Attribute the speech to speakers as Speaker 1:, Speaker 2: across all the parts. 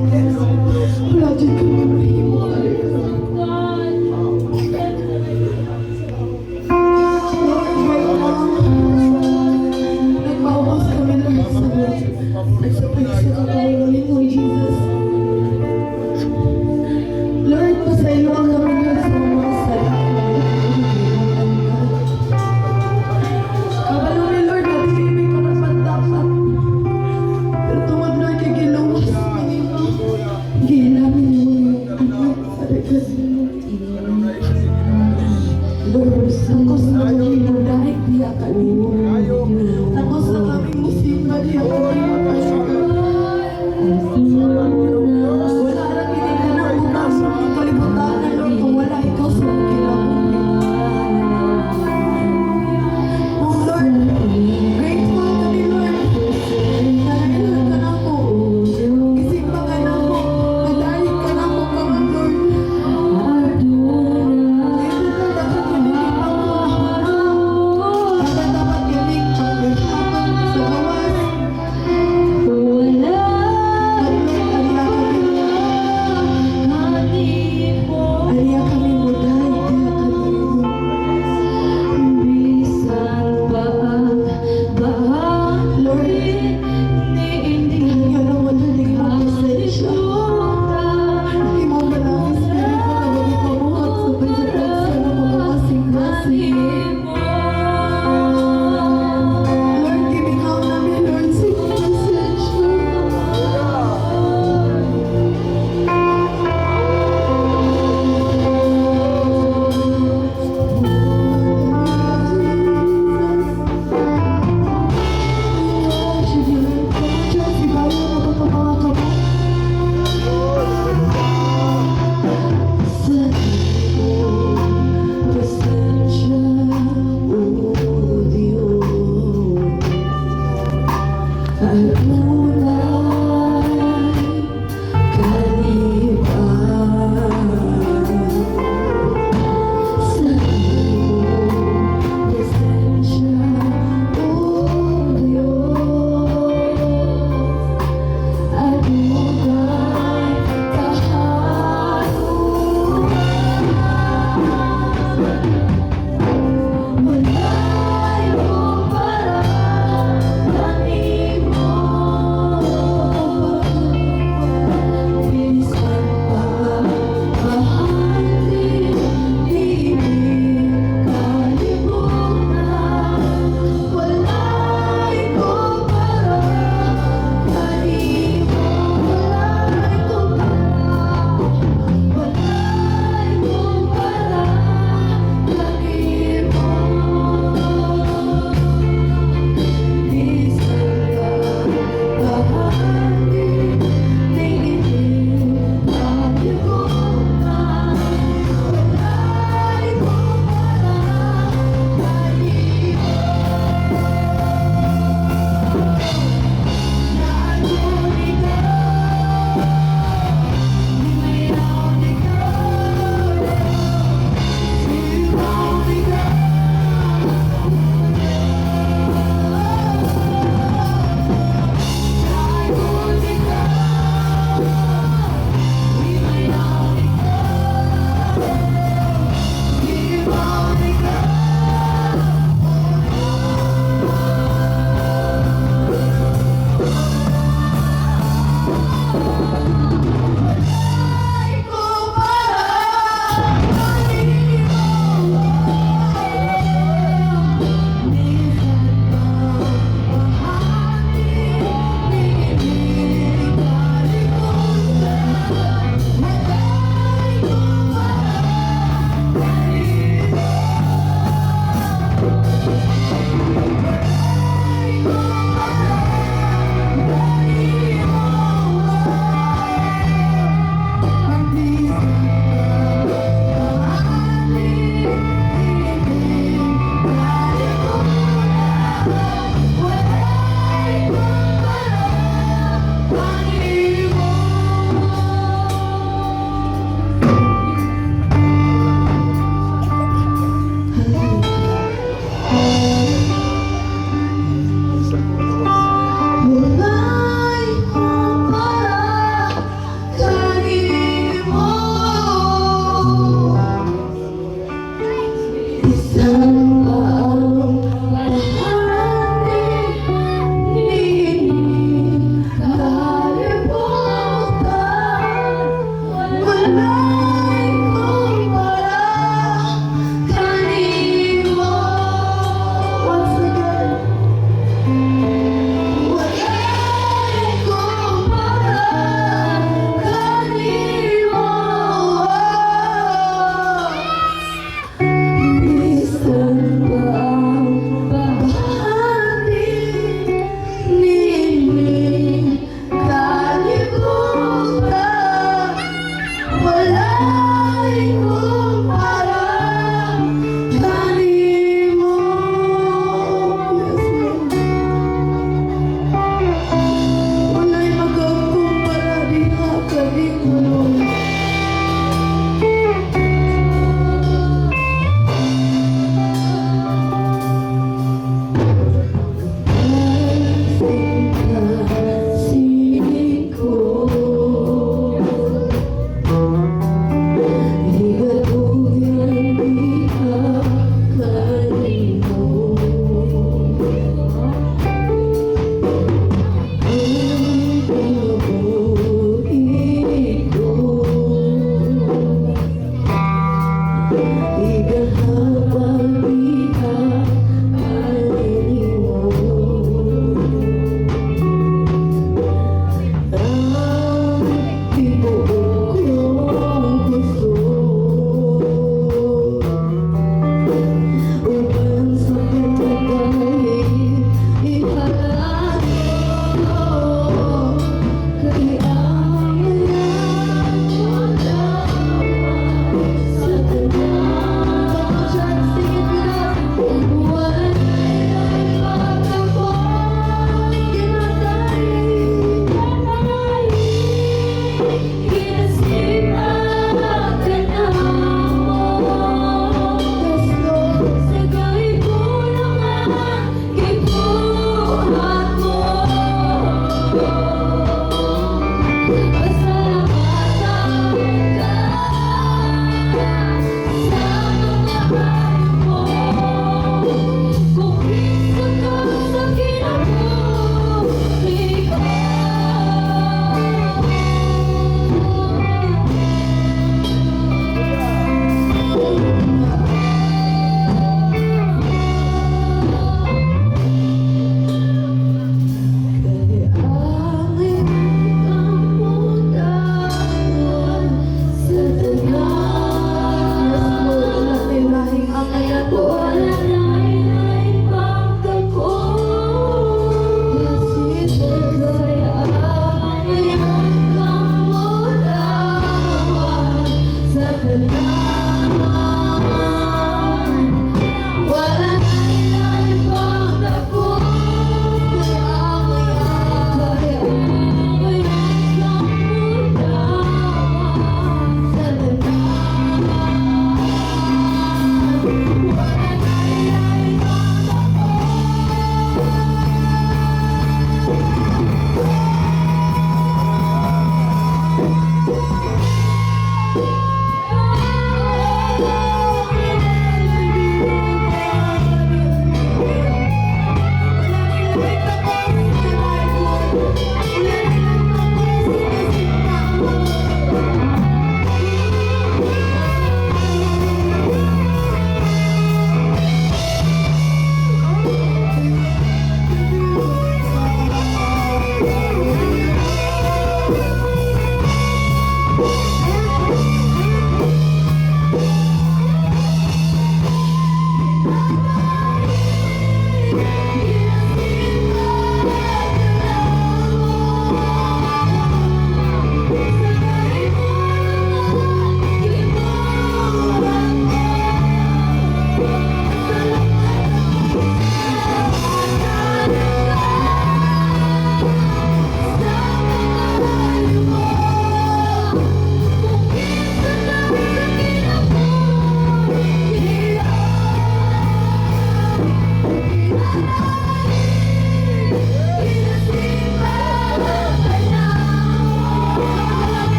Speaker 1: Wala jud kami mahimo, Father God. Lord, right now, nagpaubos kami, Lord, sa sa kakaugalingon, Jesus. Lord, pasayloa kami, Lord, sa mga sala nga among God. Kabalo mi, Lord, na dili mi karapat dapat. Pero tungod, Lord, kay giluwas mi nimo, giila mi nimo yung anak, Father God. Lord, takos na kami modaig diha kanimo. Takos na kami musimba diha kanimo, Father God. Wala ra gid ka butang sa among kalibutan, Lord, kung wala ikaw sa among kinabuhi. Oh Lord, grateful kami, Lord. Nanailhan ka namo. Gisimba ka namo. Nagdayeg ka namo karon, Lord.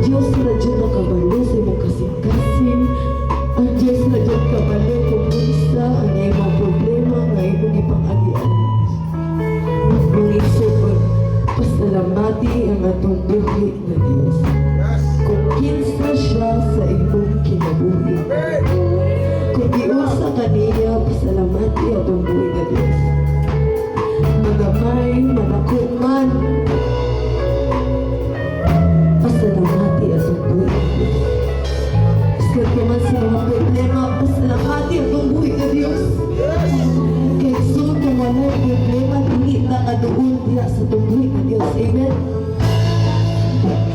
Speaker 1: Diyos na jud nakabalo sa imong kasing-kasing. Ang Diyos na jud kabalo kung unsa ang imong problema nga imong ipang-agian. Mga igsoon, pasalamati ang atong buhi nga Diyos. Kung kinsa siya sa imong kinabuhi. Kung giunsa kaniya, pasalamati atong buhi nga Diyos. Magamay, madako man, pasalamati atong buhi nga Diyos. Iskat ka man sa mga problema, pasalamati atong buhi nga Diyos. Kay so kung walay problema, dili na kaduol diha sa atong buhi nga Diyos. Amen?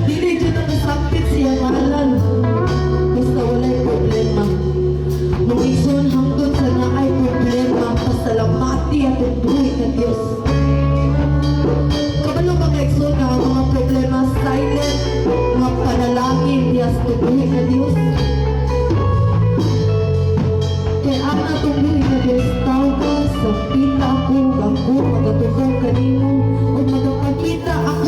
Speaker 1: Dili jud ang kasakit siya ngalan. Basta walay problema. Mga igsoon, hangtod sa naay problema, pasalamati atong buhi nga Diyos. Kabalo mga igsoon nga ang mga problema, silent mga panalangin diha sa atong buhi nga Diyos. Kay ang atong buhi nga Diyos, "Tawga, sampita ako, ako magatubang kanimo, o magapakita ako